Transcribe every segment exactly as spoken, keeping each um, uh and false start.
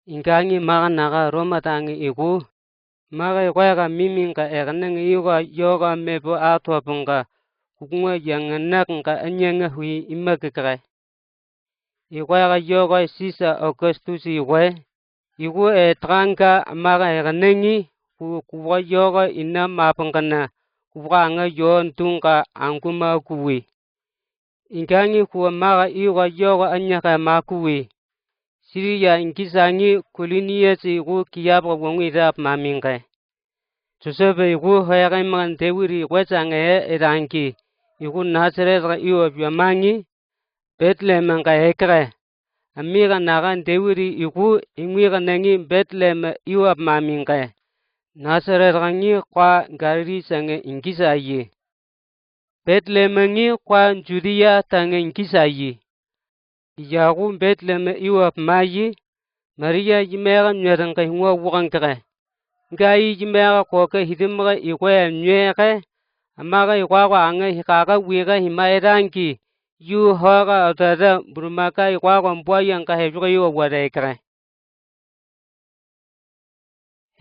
Ingkang'i maka naka Roma tang'i iku, maka ikweka miminka ekanang'i iuka yooka me po atopunka, kukunga yanganaknka anyanga hui imakikre. Ikweka yooka Sisa Augustus ikwe, iku etanka maka ekanang'i, ku-, kukweka yooka ina mapangkana, kukweka anga yoon tunka anguma kuwi. Ingkang'i kuwa maka iuka yooka anyaka makuwi. Siriya ingisa ngi Kulinias iku kiyapka wongwi ira pmaminke. Josep iku hoyaka imangan Dewid ikwe sang'e etanki, iku Nasaret ka iwa pyamangi, Betlehem ka ekre. Ami ka naka Dewid iku iñwi ka nang'i Betlehem iwa pmaminke. Nasaret ka ngi kwa Galili sang'e ingisa yi. Betlehem ngi kwa Judiya tang'e ingisa yi. Iyaku Betlehem iwa pmayi, Maria ijimeka nywetanka hiŋwa wukangkake. Nga ijimeka koke hitimka ikwe nywe ke, amaka ikwakwa aŋa hikaka wika hima etanki, yu hoka otata burmaka ikwakwa mbwayanka hejwuka iwa wada ikre.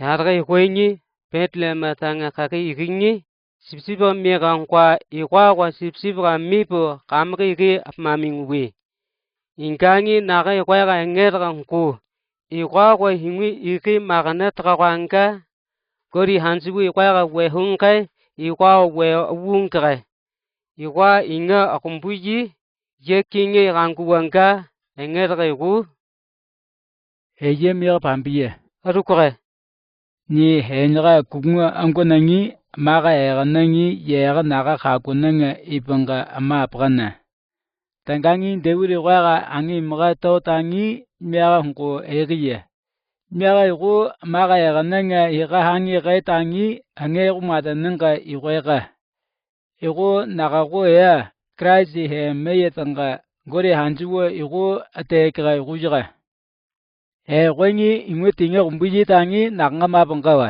Yatka ikwe ngi, Betlehem tang'e kaki ikiŋi, sipsipka mi kaŋ kwa ikwakwa sipsipka mi po kamki iki apmamiŋ wi. Ingkang'i naka ikweka eŋetka ŋku, ikwakwa hiŋwi iki makana takakwaŋka, kori hansiwi ikweka wehuŋke, ikwakwa we awuŋke. Ikwa iŋa akumbuyji, ye kiŋe kaŋkuwaŋka, eŋetka iku. Heye mi ka pambiye. Arukure. Ni henyaka kukuŋa aŋkonaŋi, maka ekanaŋi, yeka naka kakonaŋa ipaŋka ama apkana. Taŋkaŋi Dewid ikweka aŋi maka totaŋi, meka ŋko ekiye. Meka iku maka ekanaŋa ika aŋi kaitaŋi, aŋe kumata naŋka ikweka. Iku naka ko ya, Kraist he meyetaŋka, kori hansiwo iku atekika iku jika. He ko iŋi iŋwe tiŋa kumbuyitaŋi nakaŋa mapaŋkawa.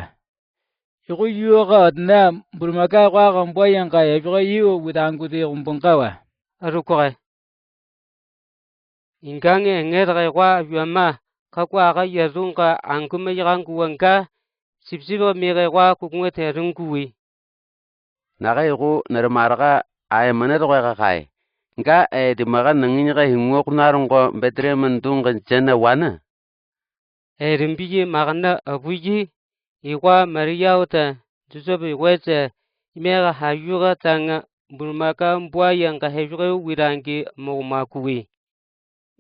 Iku yuoka otna burmaka ikwaka mbwayaŋka ejwuka iwo witaŋkuti kumbaŋkawa. Arukure. Ingkang'i eŋetka ikwa abyama, kakwa aka yatuŋka aŋkuma ikaŋkuwaŋka, sipsipka mi ka ikwa kukuŋa tetiŋkuwi. Naka iku narimaraka aemana tokweka kae. Nga etimaka naŋinyaka hiŋwa kunaroŋko Betlehem tuŋka jana wana. Etimbiji makana abuji, ikwa Maria ota Josep ikwe sa, imeka hayuka tang'e burmaka mbwayaŋka hejwuka iwo witaŋki mokumakuwi.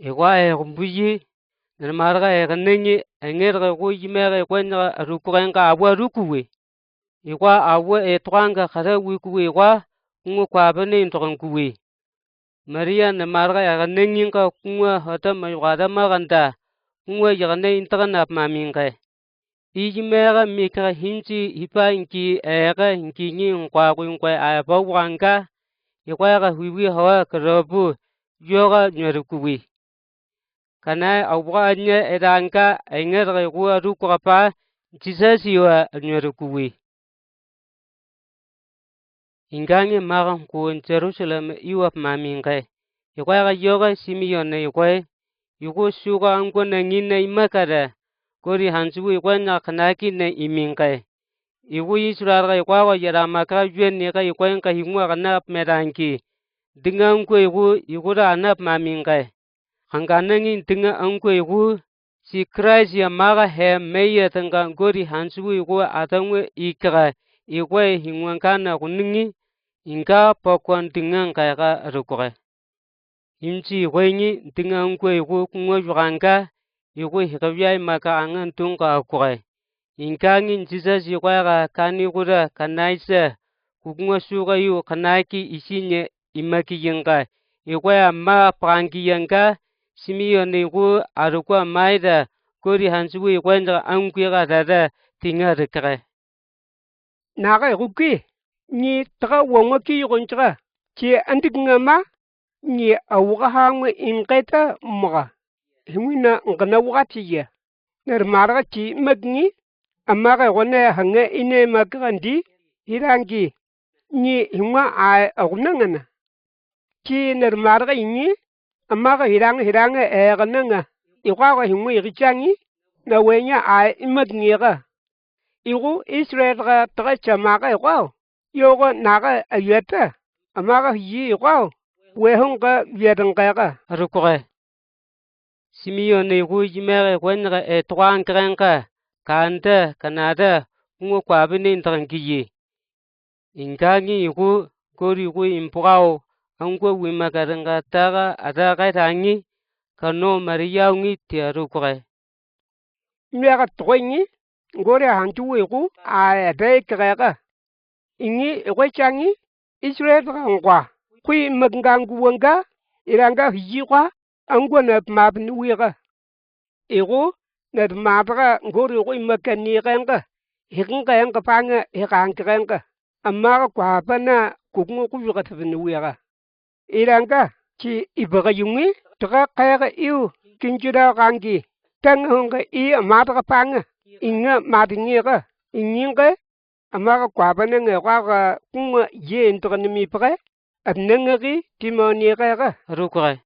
Ikwa ekumbuyi, narimaraka ekanaŋi, eŋetka iku ijimeka ikwennyaka arukukaŋka awa arukuwi. Ikwa awa etokaŋka kata wikuwi ikwa, kuŋa kwapani intokaŋkuwi. Maria narimaraka ekanaŋiŋka kuŋa hota mayuka ta makanta, kuŋa yekana intakan apmamiŋke. Ijimeka mikeka himsi hipa iŋki eka iŋkiŋi iŋkwakwi iŋkwe aepawukaŋka, ikweka wiwi hawa karabu, yoka nywerikuwi. Kanae awuka anya etaŋka, eŋetka iku arukuka pa, Jisas iwa anywerikuwi. Ingkang'i maka ŋkuwun Jerusalem iwa apmamiŋke. Ikweka yoka Simeon ikwe, iku suka aŋkona ŋina imakata, kori hansiwi ikwennyaka kanakinna imiŋke. Iku Israel ka ikwakwa yadamaka yuen nika ikweŋka hiŋwa kana apmetaŋki. Tiŋa aŋkwe iku, iku ta ana apmamiŋke. Kaŋkanaŋi tiŋa aŋkwe iku, si Kraist ya maka he meyetaŋka kori hansiwi iku ataŋwe ikika, ikwe hiŋwaŋka na kuniŋi, iŋka pokwon tiŋaŋ kaeka arukuka. Himsi ikwe iŋi tiŋa aŋkwe iku kuŋa yukaŋka, iku hikawia imaka aŋa tuŋka akuka. Ingkang'i Jisas ikweka kani kuta kanaisa, kukuŋa suka iu kanaki isinye imakiyiŋka, ikwe ama pakaŋkiyaŋka, Simeon iku aruku amaita, kori hansiwi ikwennyaka aŋkwi ka tata tiŋa tikika. Naka ikuki, ŋi taka woŋoki yukonjaka, ti antikiŋa ma, ŋi awuka haŋwe iŋketa moka, hiŋwina ŋkana wuka tiya. Narimaraka ti makiŋi, amaka ikona haŋa ine makakandi, hiraŋki, ŋi hiŋwa ae akunaŋana. Ti narimaraka iŋi, amaka hiraŋ hiraŋa ekanaŋa, ikwakwa hiŋwa ikijaŋi, nawenya ae imagniqa. Iqu Israel ga taqa chama ga iqu aw, yoga naqa ayata, ama ga hiji iqu aw, wehong ga yatanqeqa. Rukure. Simeon iqu ijmeeq iquen ga e tuqan kirenqa, kanta, kanata, ungu kwabin intakan kiji. Inkangi iqu, gori iqu impuqaw, angkwe wimakarinqa taqa ata kaita ngi, kano Maria ngi tia rukure. Meeq tuqengi, gori hantu iqu, ae ata kireqa. Ingi iqu changi, Israel ga ngkwa, kwi magngangkuwanga, iranga hiji kwa, angkwe na pmapniwiqa. Iqu, na pmapniwiqa, gori iqu imakanniqenqa, hikinqenqa panga, hikankirenqa. Ama ga kwapana, kukungu kuwi katapniwiqa. Iranga, chi ibaqayungi, taqa kaiq iu, kinchira kangi, tang hongga i ama taqa panga, inga madingiqa, inginqa, ama ga kwapana nge kwa ga kunga ye intakanmi paka, apnanga ki, timoni kaiqa. Rukure.